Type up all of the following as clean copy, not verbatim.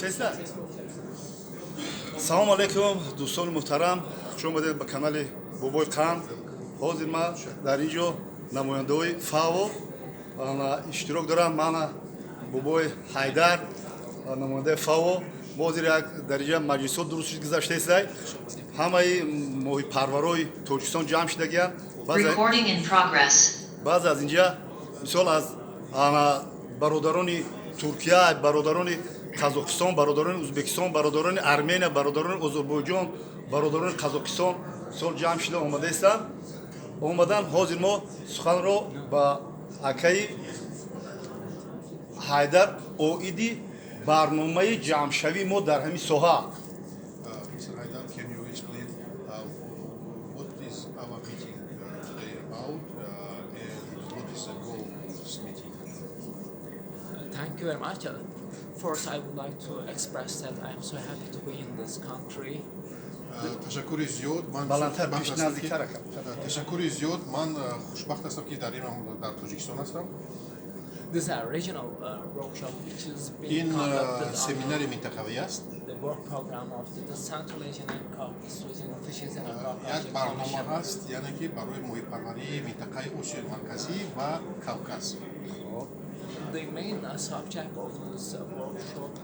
Рафтеста. Салому алейкум, дӯстони муҳтарам, хуш омадед ба канали Бобои Қанд. Ҳозир ман дар ин ҷо намояндаҳои ФАО иштирок дорам. Мана Бобои Ҳайдар, намояндаи ФАО. Мо ҳозир як дар инҷа маҷлисҳо дуруст гузаштаистай, ҳамаи моҳипарварои Тоҷикистон ҷамъ шудагиянд. Recording in progress. Баъзе аз инҷа, мисол, аз бародарони Туркия, бародарони Қазоқистон, бародарони Ӯзбекистон, бародарони Армения, бародарони Озарбойҷон, бародарони Қазоқистон, мисол, ҷамъ шуда омадаистанд, омадан. Ҳозир мо суханро ба акаи Ҳайдар оиди барномаи ҷамъшавии мо дар ҳамин соҳа. Mr. Haidar, can you explain what is our meeting today about and what is the goal of this meeting? Thank you very much. First, I would like to express that I am so happy to be in this country. Ташаккури зиёд, ман Баландтар, хушбахт пеш ҳастам наздиктар, ака. Ташаккури зиёд, ман хушбахт ҳастам, ки дар ин дар Тоҷикистон ҳастам. This is a regional workshop which is being Ин conducted семинари under минтақавӣ аст. the work program of the Central Asian and Caucasus Regional Fisheries and Як Aquaculture барнома Commission. ҳаст, яъне ки барои моҳипарварии минтақаи Осиёи Марказӣ ва Кавказ. The main subject of this workshop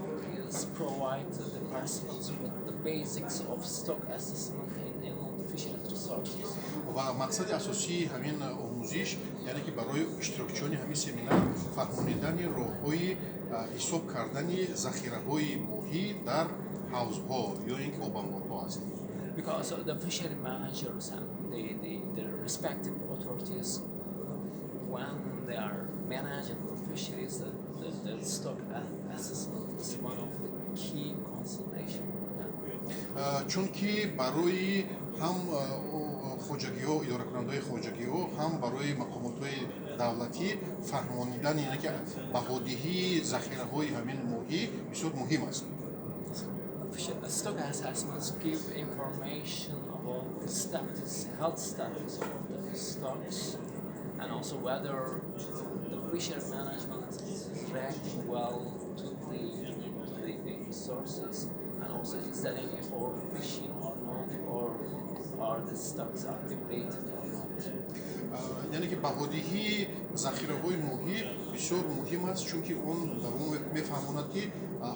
is provide the participants with the basics of stock assessment in inland fisheries resources. Ва мақсади асосии ҳамин омӯзиш, яъне ки барои иштирокчиёни ҳамин семинар фаҳмонидани роҳҳои ҳисоб кардани захираҳои моҳӣ дар ҳавзҳо ё ин ки обанборҳо аст. Because the fishery managers and the respective authorities, when they are managing the fisheries, the stock assessment is one of the key consideration for them. Чунки барои ҳам хоҷагиҳо, идоракунандаҳои хоҷагиҳо, ҳам барои мақомотҳои давлатӣ фаҳмонидани, яъне ки баҳодиҳии захираҳои ҳамин моҳӣ бисёр муҳим аст. Stock assessments give information about the status, health status of the stocks, and also whether the fishery management is reacting well to the resources, and also is there any overfishing or not, or are the stocks are depleted or not. Яъне ки баҳодиҳии захираҳои моҳӣ бисёр муҳим аст, чунки он ба мо мефаҳмонад, ки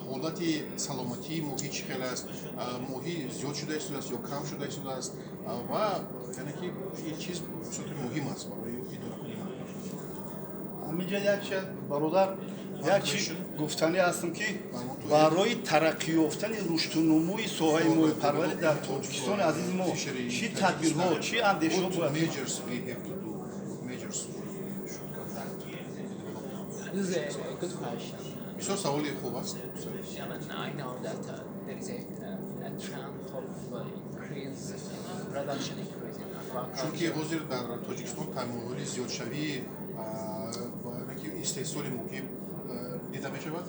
ҳолати саломатии моҳӣ чӣ хел аст, моҳӣ зиёд шуда истодааст ё кам шуда истодааст, ва яъне ки ин чиз бисёр муҳим аст барои идоракунии. Ҳаминҷа як чи, бародар, як чи гуфтанӣ ҳастам, ки барои тараққӣ ёфтани рушду нумӯи соҳаи моҳипарварӣ дар Тоҷикистони азизи мо чӣ тадбирҳо, чӣ андешаҳо бояд? Measures we have to do, measures we should conduct to develop. This is a good question. Бисёр саволи хуб аст. I mean, I know that there is a trend of increase in production, increase in Чунки aquaculture. ҳозир дар Тоҷикистон тамоюли зиёдшавии яъне ки истеҳсоли моҳӣ дида мешавад.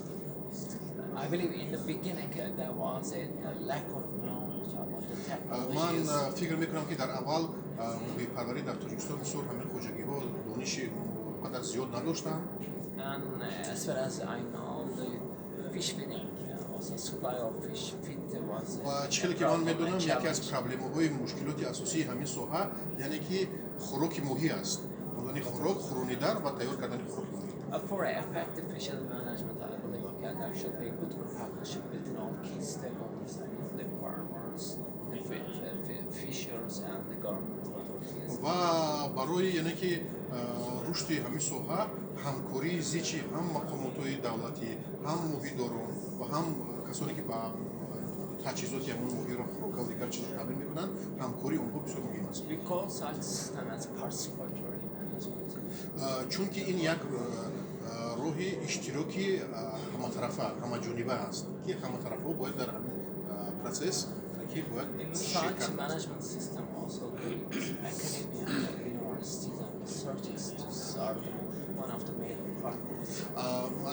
I believe in the beginning there was a lack of knowledge about the Ман technologies. Фикр мекунам, ки дар аввал моҳипарварӣ дар Тоҷикистон бисёр ҳамин хоҷагиҳо дониши қадар зиёд надоштанд. And as far as I know, the fish feeding, also supply of fish feed was Ва чӣ хеле ки ман медонам, яке аз проблемаҳои, мушкилоти асосии ҳамин соҳа, яъне ки хӯроки моҳӣ аст, додани хӯрок, хӯронидан ва тайёр кардани хӯроки моҳӣ. For effective fishery management, I believe, okay, there should be a good partnership between all key stakeholders, the farmers, the fishers, and the government authorities. Ва барои, яъне ки рушди ҳамин соҳа ҳамкории зичи ҳам мақомотҳои давлатӣ, ҳам моҳидорон ва ҳам касоне, ки ба таҷҳизоти ҳамон моҳиро, хӯрока ва дигар чизро таъмин мекунанд, ҳамкории онҳо бисёр муҳим аст. We call such system as participatory management. Чунки ин як роҳи иштироки ҳаматарафа, ҳамаҷониба аст, ки ҳаматарафҳо бояд дар ҳамин процесс, яъне ки бояд In such ширкат варзанд. management system, also the academia, the universities and research institutes are one of the main partners.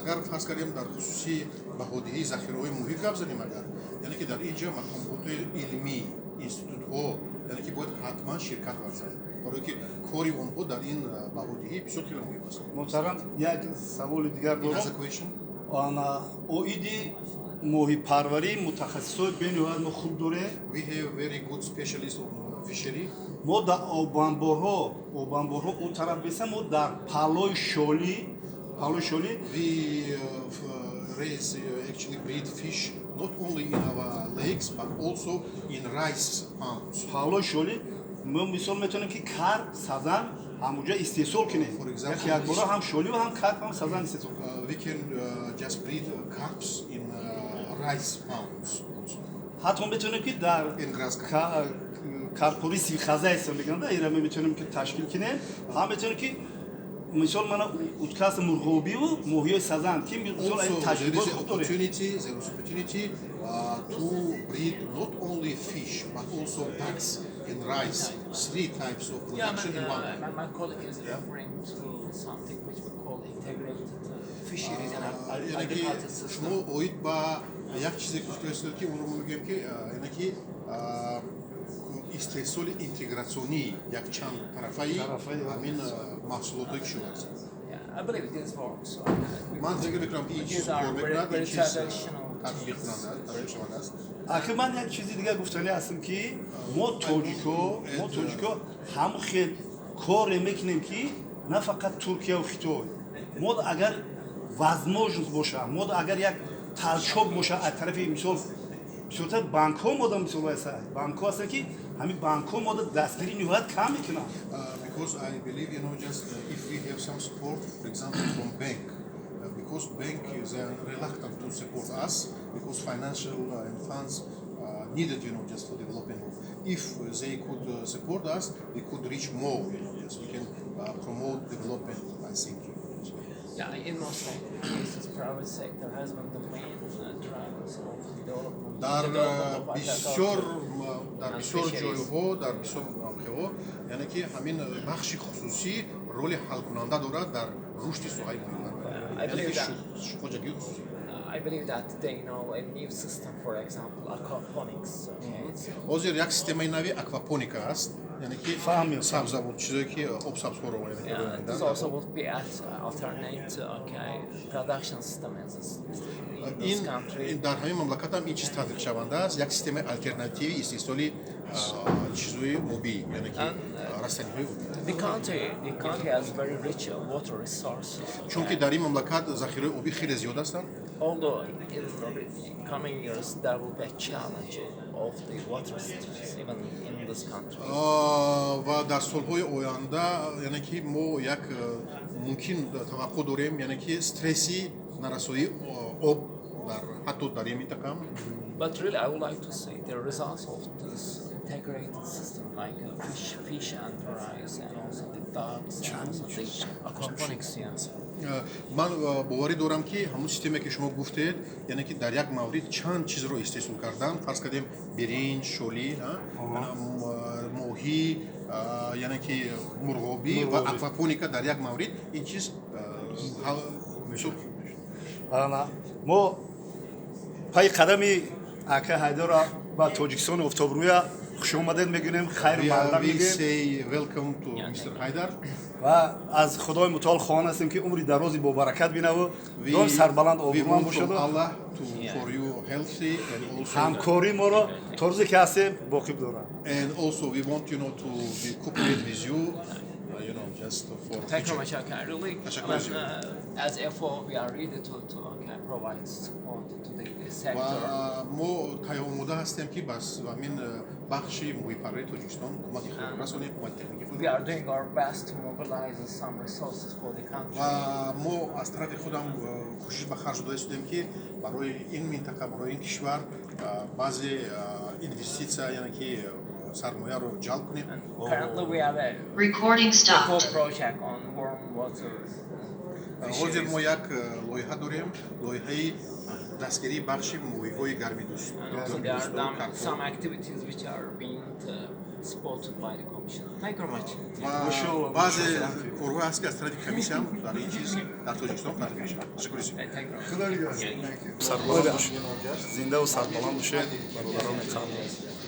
Агар фарз кардем, дар хусуси баҳодиҳии захираҳои моҳӣ гап занем агар, яъне ки дар ин ҷо мақомоти илмӣ, институтҳо, яъне ки бояд ҳатман ширкат варзанд, барое ки кори онҳо дар ин баҳодиҳӣ бисёр хеле муҳим аст. Муҳтарам, як саволи дигар дорам. Another question? Ана оиди Моҳипарварӣ мутахассисои бениҳоят мо хуб дорем. We have very good specialists on fishery. Мо дар обанборҳо он тараф бесам, мо дар палои шолӣ. We raise, actually breed fish not only in our lakes but also in rice ponds. Палои шолӣ мо мисол метавонем, ки карп, сазан ҳамуҷа истеҳсол кунем. For example, Як якбора ҳам шолӣ ва ҳам карп, ҳам сазан истеҳсол кунем. We can just breed carps in rice ponds also. Ҳатто метавонем, ки дар In grass carp. Карпори сивхаза ҳисоб мекунанд, ира мо метавонем, ки ташкил кунем. Ҳам метавонем, ки мисол мана уткас, мурғобиву моҳиёи сазан, ки мисол Also, there таҷрибаи is хуб дорем. Opportunity to breed not only fish but also ducks and rice. Three types of Yeah, production in one time. My colleague is referring to something which we call integrated fisheries and Яъне ки agriculture system. шумо оид ба як чизе гуфта истед, ки онро мо мегӯем, ки яъне ки истеҳсоли интегратсионии якчанд тарафаи Тарафаи, ҳамин маҳсулотҳои кишоварзӣ. Yeah, I believe this works. Ман фикр мекунам, ки ин чиз кор мекунад, ин чиз татбиқшаванда аст. Ахир ман як чизи дигар гуфтанӣ ҳастам, ки мо тоҷико ҳам хел коре мекунем, ки на фақат Туркияву Хитой. Мо агар возможность боша, мо агар як толчок боша аз тарафи, мисол, бисёртар банкҳо мода, мисол, банкҳо ҳастанд, ки ҳамин банкҳо мода дастгирӣ ниҳоят кам мекунанд. Because I believe, just if we have some support, for example, from bank, because bank is reluctant to support us because financial and funds needed, just for development. If they could support us, we could reach more, just we can promote development, I think. Yeah, in most cases, private sector has been the main drivers of development. Дар бисёр, дар бисёр ҷойҳо, дар бисёр мавқеъҳо, яъне ки ҳамин бахши хусусӣ роли ҳалкунанда дорад дар рушди соҳаи моҳипарварӣ, хоҷагии хусусӣ. I believe that they know a new system, for example, aquaponics. Okay, ҳозир як системаи нави аквапоника аст, яъне ки сабзавот, чизое ки обсабзҳоро. This also would be as alternate, okay, production system in this country. Дар ҳамин мамлакат ҳам ин чиз татбиқшаванда аст, як системаи алтернативии истеҳсоли чизҳои обӣ, яъне ки растаниҳои обӣ. The country has very rich water resources. Чунки дар ин мамлакат захираҳои обӣ хеле зиёд ҳастанд. Although in coming years there will be a challenge of the water stress even in this country. Ва дар солҳои оянда, яъне ки мо як мумкин таваққӯъ дорем, яъне ки стресси нарасоии об дар ҳатто дар ин минтақа. But really, I would like to say the results of this integrated system, like fish and rice, and also the ducks, and also the aquaponics. Yeah. Ман боварӣ дорам, ки ҳамон системе, ки шумо гуфтед, яъне ки дар як маврид чанд чизро истеҳсол кардан, фарз кардем, биринҷ, шолӣ, моҳӣ, яъне ки мурғобӣ ва аквапоника дар як маврид, ин чиз бисёр хуб. Мо пайи қадами ака Ҳайдора ба Тоҷикистони офтобрӯя хушомадед мегӯем, хайру мақдам мегӯем ва аз Худои мутаол хоҳон ҳастем, ки умри дарози бобаракат бинаву доим сарбаланд, обрӯманд бошаду ҳамкории моро то рӯзе ки ҳастем боқӣ бидорад. And also we want to be cooperate with you just for Thank you very much. Okay, really, I mean, as FAO, we are ready to, okay, provide support to the sector. Ва мо омода ҳастем, ки бас ҳамин бахши моҳипарварии Тоҷикистон кӯмаки худро расонем, кӯмаки техникии худро. We are doing our best to mobilize some resources for the country. Ва мо аз тарафи худам кӯшиш ба харҷ дода истодем, ки барои ин минтақа, барои ин кишвар баъзе инвеститсия, яъне ки сармояро ҷалб кунем. Currently we have a Recording stopped. project on warm water. Ҳозир мо як лоиҳа дорем, лоиҳаи дастгирии бахши моҳиҳои гармидӯст. And also there are some activities which are being supported by the Commission. Thank you very much. Ва баъзе корҳое ҳаст, ки аз тарафи комиссия ҳам дар ин чиз дар Тоҷикистон ташкил мешавад. Ташаккури зиёд. Сарбаланд, зиндаву сарбаланд бошед, бародарони қанд.